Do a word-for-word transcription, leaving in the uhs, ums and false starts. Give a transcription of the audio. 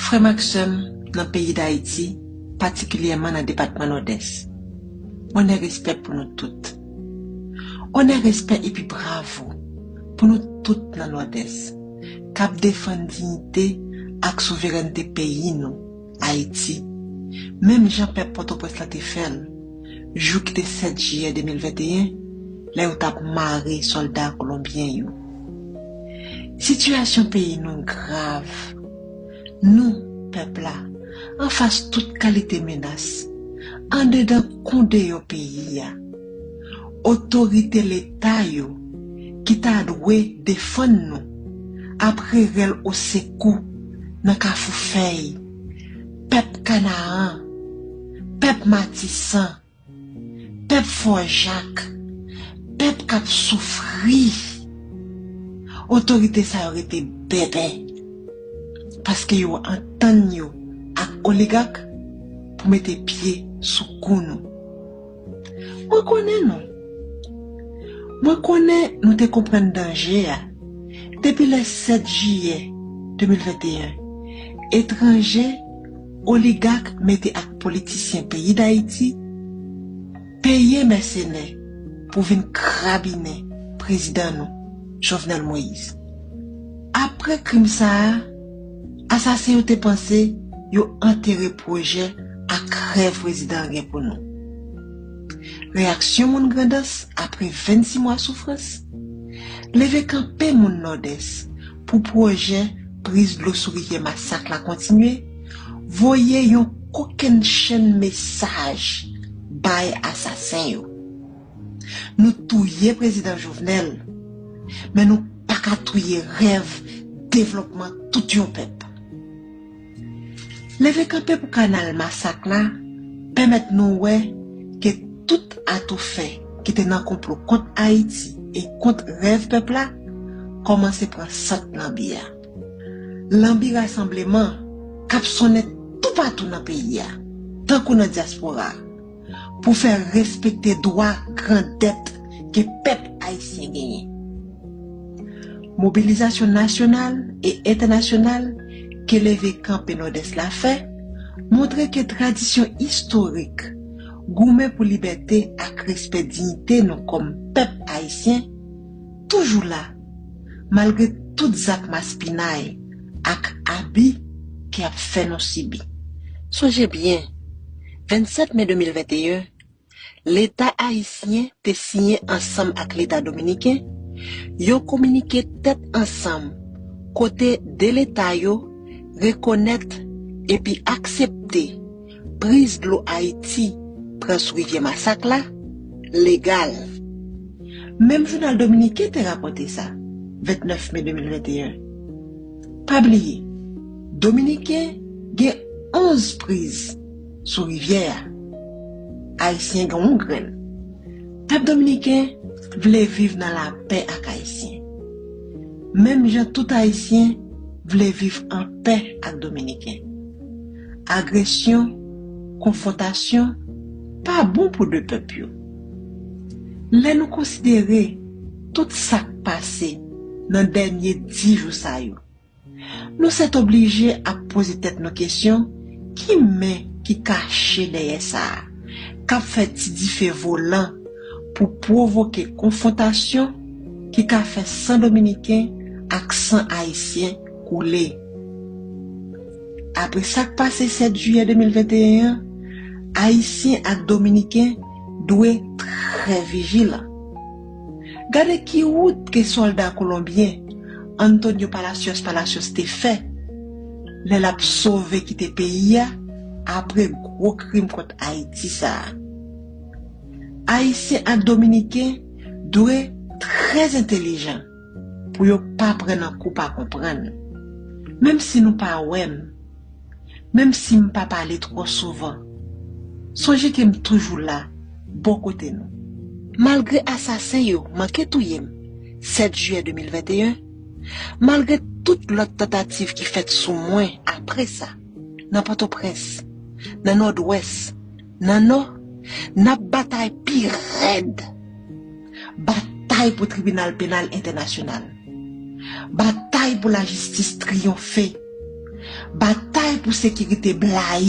Frè m ak sè m nan peyi Dayiti, patikilyèman nan depatman Nòdès, onè, respè pou nou tout. Onè, respè epi bravo pou nou tout nan Nòdès k ap defann diyite ak souverènte peyi nou, Ayiti, menm jan pèp Pòtoprens lan te fè l jou ki te sèt jiyè de mil venteyen, lè yo t ap mare sòlda kolonbyen yo. Sitiyasyon peyi nou grav. Nou, pèp la, anfas tout kalite menas, andedan kon deyò peyi a, otorite Leta yo ki ta dwe defann nou ap rere l osekou nan Kafou Fèy, pèp Kanaan, pèp Matisan, pèp Fò Jak, pèp k ap soufri. Otorite sa yo rete bèbè, paske yo antann yo ak oligak pou mete pye sou kou nou. Mwen konnen nou. Mwen konnen nou te konprann danje a depi lè sèt jiyè de mil venteyen, etranje, oligak mete ak politisyen peyi Dayiti, peye mèsenè pou vin krabinen prezidan nou, Jovenel Moïse. Apre krim sa a, asasen yo te panse yo antere pwojè ak rèv prezidan an gen pou nou. Reyaksyon moun Grandans apre vennsis mwa soufrans. Leve kanpe moun Nòdès pou pwojè priz dlo sou rivyè Masak la kontinye, voye yon kokennchenn mesaj bay asasen yo. Nou touye prezidan Jovenel, men nou pa ka touye rèv devlòpman tout yon pèp. Leve kanpe pou kanal Masak la pèmèt nou wè ke tout atoufè ki te nan konplo kont Ayiti e kont rèv pèp la kòmanse pran sant lanbi a. Lanbi rasanbleman k ap sonnen toupatou nan peyi a, tankou nan dyaspora a, pou fè respekte dwa grandèt ke pèp ayisyen genyen. Mobilizasyon nasyonal e entènasyonal ke leve kanpe Nòdès la fè montre ke tradisyon istorik goumen pou libète ak respè diyite nou kòm pèp ayisyen toujou la, malgre tout zak maspinay ak abi ke y ap fè nou sibi. Sonje byen, vennsèt me de mil venteyen, Leta ayisyen te siyen ansanm ak Leta dominiken yon kominike tèt ansanm kote de Leta yo rekonèt epi aksepte priz dlo Ayiti pran sou rivyè Masak la legal. Menm jounal dominiken te rapòte sa, vennèf me de mil venteyen. Pa bliye, Dominiken gen onz priz sou rivyè a. Ayisyen gen yon grenn. Pèp dominiken vle viv nan lapè ak Ayisyen, menm jan tout Ayisyen vle viv an pè ak Dominiken. Agresyon, konfwontasyon pa bon pou de pèp yo. Lè nou konsidere tout sa k pase nan dènye dis jou sa yo, nou sètoblije ap poze tèt nou kesyon, ki men ki kache dèyè sa a, k ap fè ti dife volan pou pwovoke konfwontasyon ki ka fè san Dominiken ak san Ayisyen koule? Apre sa k pase sèt jiyè de mil venteyen an, Ayisyen ak Dominiken dwe trè vijilan. Gade ki wout ke sòlda kolonbyen Antonio Palacios Palacios te fè lè l ap sove kite peyi a apre gwo krim kont Ayiti sa a. Ayisyen ak Dominiken dwe trè entèlijan pou yo pa pran nan kou pa konprann. Menm si nou pa wè m, menm si m pa pale twò souvan, sonje ke m toujou la, bò kote nou. Malgre asasen yo manke touye m sèt jiyè de mil venteyen, malgre tout lòt tantativ ki fèt sou mwen apre sa, nan Pòtoprens, nan Nòdwès, nan Nò, n ap batay pi rèd. Batay pou Tribinal Penal Entènasyonal. Batay pou lajistis triyonfe. Batay Ay pou sekirite blayi.